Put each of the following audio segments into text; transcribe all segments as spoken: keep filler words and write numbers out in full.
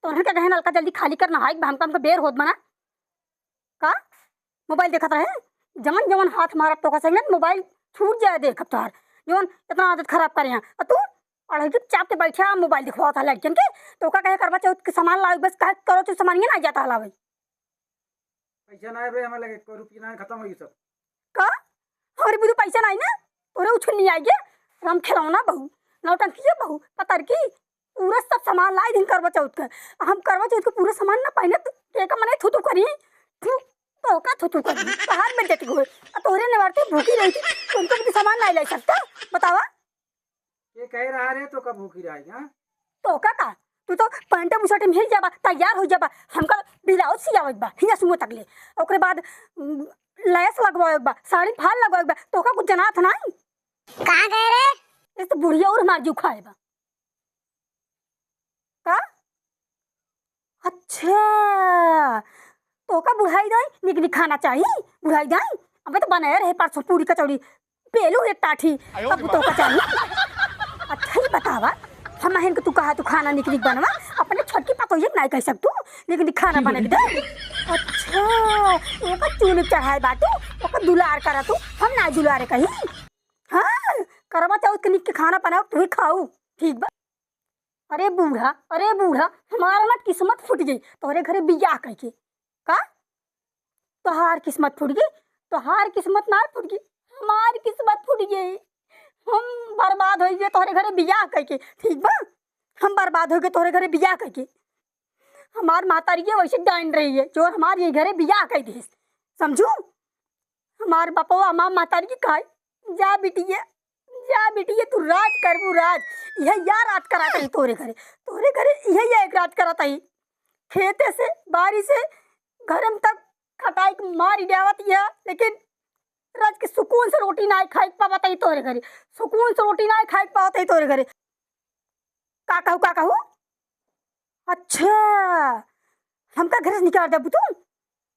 तो उन्हें क्या कहे, नलका जल्दी खाली कर, नहाई बा हमका, हमका बेर होत बा ना। का? मोबाइल देखत रहे, जवन जवन हाथ मारत तोका संगे मोबाइल छूट जाए देखत तोहार। जवन इतना आदत खराब करे हैं। और तू अढ़ेगी चाप के बैठे आ, मोबाइल दिखवावत है लड़कियन के। तोका कहे करवा चौथ के सामान लावे, बस कहे करो तो सामान ये ना जाता हलावे। पैसा ना है भाई हमारे लगे, कोई रुपया ना है, खत्म हो गई सब। का? हमरे बुद्धू पैसा नाही ना? तोरे उछुन नहीं आइगे। राम खिलौना बहू, नौटंकिया बहू, पतरकी, पूरा सब सामान लाई दिन करवा चौथ के। हम करवा चौथ के पूरा सामान ना पहने, तो के का मने थू थू करी? थू, तोका थू थू करी। तोहार बेइज्जती होए। आ तोरे नेवारते भूखी रही थी, तुमको भी सामान नहीं लाई सकता? बतावा। ये कह रहा रे, तो कब भूखी रहा है, हाँ? तोका का? तू तो पैंट बुशर्ट में हिल जाबा, तैयार हो जाबा। हमका ब्लाउज सियावे के बा, हिया सुनो तक ले। ओकरे बाद, उम, लैस लगवावे के बा, साड़ी फाल लगवावे के बा। तोका कुछ जनात नाही? कहाँ गए रे? इस तो बुढ़िया और हमार जीव खाए बा। का? अच्छा, तोका बुढ़ाई दाई निक निक खाना चाही? बुढ़ाई दाई, अबे तो बनाए रहे परसों पूरी कचौड़ी, पेलू एक टाठी, आयो अब रे तोका माँ। चाही? अच्छा, ये बतावा, हम अहन के तू कहा तू खाना निक निक बनवा, अपने छोटकी पतोहिया के नाई कह सकतू निक निक खाना बने के दे। अच्छा, ओका चूल्हे चढ़ाए बाटू, ओका दुलार करा तू, हम ना दुलारे कहीं। हाँ, करवा चौथ के निक के खाना बनाओ, तू ही खाऊ, ठीक बा? अरे बूढ़ा, अरे बूढ़ा, हमारा ना किस्मत फूट गई तोहरे घरे बियाह कइके। का? तोहार किस्मत फूट गई? तोहार किस्मत ना फूट गई, हमार किस्मत फूट गई। हम बर्बाद हो गए तोहरे घरे बियाह कइके, ठीक बा? हम बर्बाद हो गए तोहरे घरे बियाह कइके। हमार मातारी के वैसे डाइन रही है, जो हमार ये घरे बियाह कइ दिस, समझू? हमार बापवा, हमार मातारी की कहाई, "जा बिटिया, जा बिटिया, तू राज करबू राज।" यह या राज करात ही तोरे घरे, तोरे घरे यह या एक राज करात ही। खेते से, बारी से, घर में तक खटाई के मारी जावत यह, लेकिन राज के सुकून से रोटी ना खाई पावत ही तोरे घरे, सुकून से रोटी ना खाई पावत ही तोरे घरे। का कहू, का कहू? अच्छा, हमका घर से निकाल देबू तू?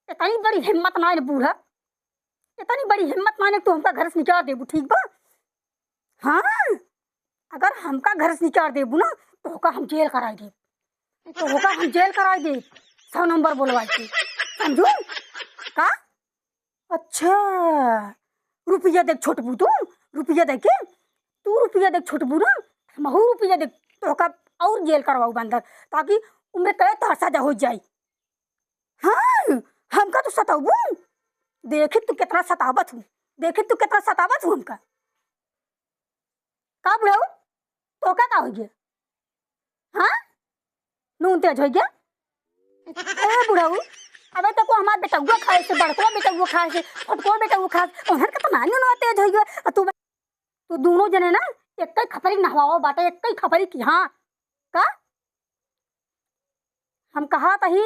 इतनी बड़ी हिम्मत ना है बूढ़ा, इतनी बड़ी हिम्मत ना है, तू हमका घर से निकाल देबू, ठीक बा? हाँ, अगर हमका घर से निकाल देबू ना, तो ओका हम जेल कराई देब, तो ओका हम जेल कराई देब, सौ नंबर बोलवाई के, समझू? का? अच्छा, रुपया दे छोटबू तू, रुपया दे के, तू रुपया दे छोटबू ना, हमहू रुपया दे, तोहका और जेल करवाऊ बा अंदर, ताकि उम्र कहे तोहर सजा हो जाई। हाँ, हमका तू सताउबू, देखी तू कितना सतावत हूँ, देखी तू कितना सतावत हूँ हमका। का बुढ़ऊ, तोका का हो गया? हाँ, नून तेज हो गया। ए बुढ़ऊ, अबे तो को हमार बेटउआ खाए से, बड़को बेटउआ खाए से, छोटको बेटउआ खाए से, ओहन का तो ना नून तेज हो गया। आ तू, तू दोनों जने ना एक ही खपरी नहवाओ बाटे, एक ही खपरी की। हाँ, का? हम कहा तही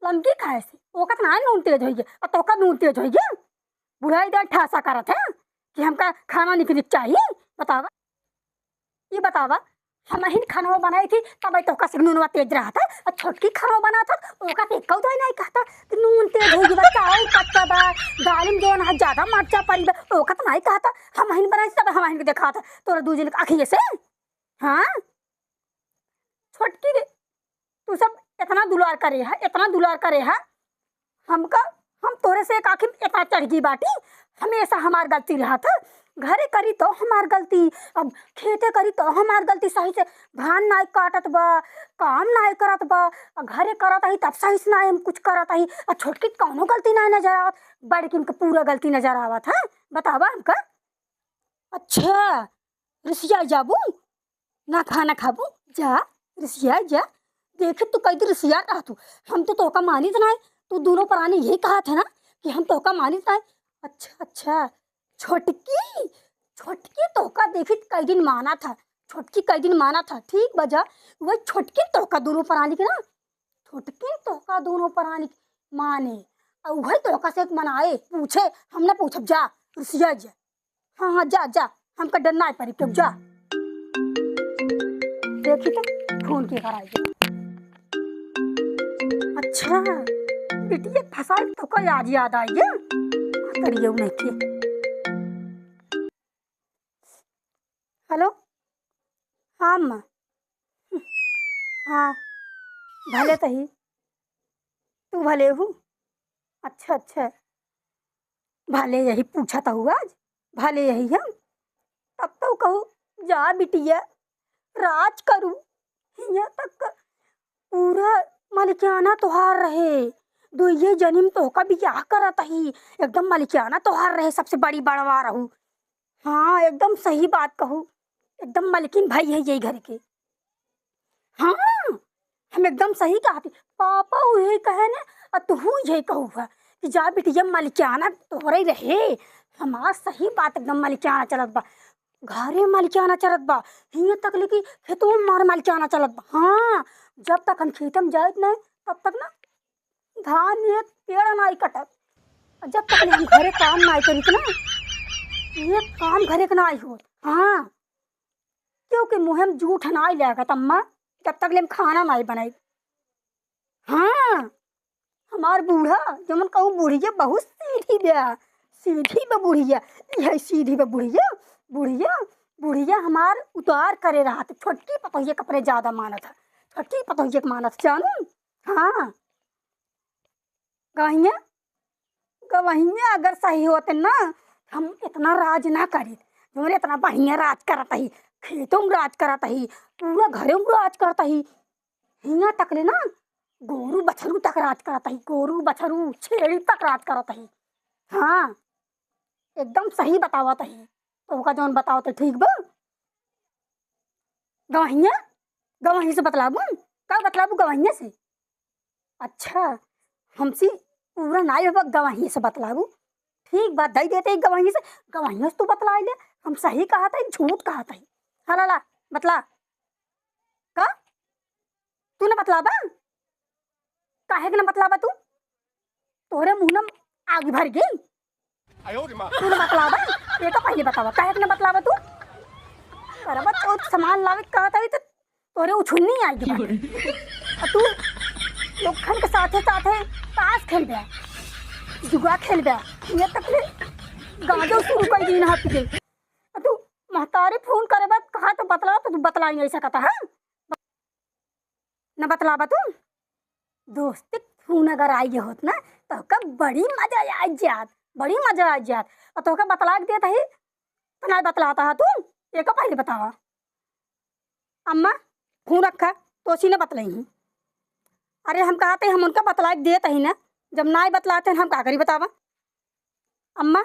लमकी खाए से, ओका त ना नून तेज होइगे, आ तोका नून तेज होइगे। बुढ़ाई दे ठासा करत है कि हमका खाना निक निक चाहिए। बतावा, ई बतावा, हम अहिन खाना बनाई थी, तब तोका से नूनवा तेज रहा था, और छोटकी खाना बना था, ओका से कऊ तो नहीं कहता कि नून तेज होइगे, बच्चा और कच्चा बा, दालिम जो ना ज्यादा मरचा पड़ी बा, ओका तो नहीं कहता, हम अहिन बनाई थी, तब हम अहिन के देखा था, तोरा दू जन के अखिए से। हाँ, छोटकी रे, तू सब इतना दुलार करे है, इतना दुलार करे है, हमका, हम तोरे से एक आखिर इतना चढ़ गई बाटी, हमेशा हमार गलती रहा था। घरे करी तो हमार गलती, अब खेते करी तो हमार गलती, सही से धान नाई काटत बा, काम नाई करत बा, आ घरे करत ही तब सही से नाई हम कुछ करत ही, आ छोटकी कौनो गलती नाई नजर आवत, बड़किन के पूरा गलती नजर आवत है। बतावा हमका। अच्छा, रिसिया जाबू, ना खाना खाबू, जा, रिसिया जा। देखे तू कई दिन रिसिया रहा तू, हम तो तोका मानित नाई, तू दोनों प्राणी यही कहा था ना कि हम तोका मानित नाई। अच्छा, अच्छा, छोटकी, छोटकी तोका देखित कई दिन माना था, छोटकी कई दिन माना था, ठीक बा जा, वही छोटकी तोका दोनों प्राणी के ना, छोटकी तोका दोनों प्राणी के माने, और वही तोका से एक मनाए, पूछे, हम ना पूछब, जा, रिसिया जा। हाँ, हाँ, जा, जा, हमका डर ना पड़ी, क्यों जा। देखी तो, फोन के कराई। अच्छा, बिटिया फंसाई तो का आज याद आई है? करिए उन्हें के। हेलो, हाँ अम्मा। हाँ, भले तही, तू भले हू। अच्छा, अच्छा, भले यही पूछत हू आज, भले यही हम। तब तो कहू, जा बिटिया, राज करू। हियाँ तक पूरा मलिकाना तोहार रहे, दुइये जनिम तोहका बियाह करत ही, एकदम मलिकाना तोहार रहे, सबसे बड़ी बड़वा रहू। हाँ, एकदम सही बात कहू, एकदम मलकिन भई है यही घर के। हाँ, हम एकदम सही कहत ही। पापा उहे कहे ने, अ तुहू यही कहू है कि जा बिटिया, मलिकाना तोहरे रहे। हमार सही बात, एकदम मलिकाना चलत बा, घरे मलिकाना चलत बा, हियाँ तक ले कि खेतों में हमार मलिकाना चलत बा। हाँ, जब तक हम खेते में जाइत नहीं, तब तक ना धान एक पेड़ नाई कटत। जब तक ले हम घरे काम नाई करित ना, ये काम घरे के नाई होत। हाँ, क्योंकि मुँहे में जूठ नाई लागत अम्मा, जब तक ले हम खाना नाई बनाई। हाँ, हमार बूढ़ा, जमन कहूँ बुढ़िया बहुत सीधी बा, सीधी बा बुढ़िया, यही सीधी बा बुढ़िया, बुढ़िया, बुढ़िया हमार उतार करे रहत, छोटकी पतोहिया के अपने ज्यादा मानत है, छोटकी पतोहिया के मानत, जानू? हाँ, गवहिया, गवहिया अगर सही होते ना, हम इतना राज ना करित, जौन इतना बढ़िया राज करत ही, खेतों में राज करत ही, पूरा घरों में राज करत ही। हियाँ तक ले ना, गोरू बछरू तक राज करत ही, गोरू बछरू छेड़ी तक राज करत ही। हाँ, एकदम सही बतावत ही, तोहका जौन बतावत ही ठीक बा। गवहिया, गवहिया से बतलाबू, का बतलाबू गवहिया से? अच्छा, हमसे पूरा नाई होबा, गवहिया से बतलाबू। ठीक बात, दई देते ही गवहिया से, गवहिया से तू बतलाई ले, हम सही कहत ही, झूठ कहत ही। हाँ, ला, ला, बतला। का? तू न बतलाबा? काहे के न बतलाबा तू? तोहरे मुँह में आग भर गई। तू न बतलाबा? ये तो पहले बतावा, काहे के न बतलाबा तू? करवा चौथ सामान लावे के कहत ही तो तोहरे उछुन्नी आइ गई बा। आ तू लोगन के साथे साथे ताश खेलबे, जुआ खेलबे, ये तक ले गाँजो शुरू कर दी ना पी के। आ तू महतारी फोन करे बा, कहा तो बतला, तो तू बतला ही नहीं सकता है। न बतलाबा तू? दोस्त के फोन अगर आइ गए होत ना, तो का बड़ी मजा आइ जात, बड़ी मजा आइ जात। और तोहका बतला के देत ही, तो ना बतलाता है तू, ये का पहले बतावा। अम्मा, फोन रखा, तो उसी ने बतलाई ही। अरे हम कहत ही, हम उनका बतला के देत ही ना, जब ना बतलाते हैं, हम का करी बतावा? अम्मा,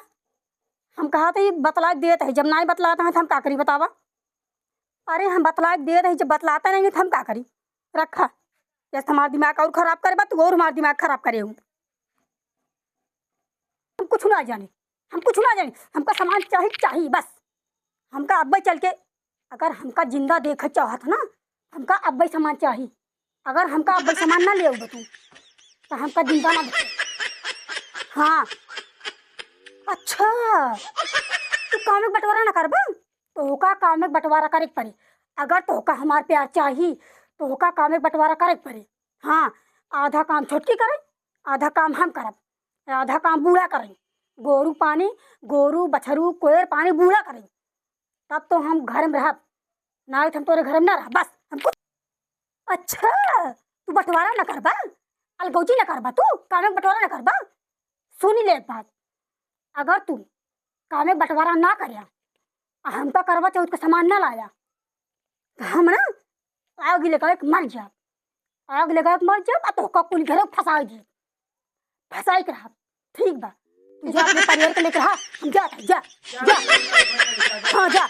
हम कहत ही बतला के देत ही, जब ना बतलाते हैं, तो हम का करी बतावा? अरे हम बतला के देत ही, जब बतलाते नहीं, तो हम का करी? रखा, जैसे हमार दिमाग और खराब करे बा, तू और हमार दिमाग खराब करे हूँ। हम कुछ ना जानी, हम कुछ ना जानी, हमका सामान चाही, चाही बस। हमका अब्बे चल के, अगर हमका जिंदा देखे चाहत ना, हमका अब्बे सामान चाही। अगर हमका अब्बे सामान ना ले अउबे तू, तो हमका जिंदा ना देखे। हाँ, अच्छा, तू काम में बंटवारा ना करबा? तोहका काम में बंटवारा करे के पड़ी। अगर तोहका हमार प्यार चाही, तोहका काम में बंटवारा करे के पड़ी। हाँ, आधा काम छोटकी करे, आधा काम हम करब, आधा काम बूढ़ा करे। गोरू पानी, गोरू, बछरू, कोयर पानी बूढ़ा करे, तब तो हम घर में रहब, ना तो हम तोरे घर में ना रहब। बस हम कुछ। अच्छा, तू बंटवारा ना करबा, अलगौजी ना करबा, तू काम में बंटवारा ना करबा। सुनी ले एक बात, अगर तू काम में बंटवारा ना करया, आ हमका करवा चौथ के सामान ना लाया, तो हम ना आग लगा के मर जाब, आग लगा के मर जाब, आ तोहका कुल घरे फंसाई दी, फंसाई के रहब। ठीक बा, तू जा अपने परिवार के लेके रहा, हम जात है, जा, जा। हाँ, जा,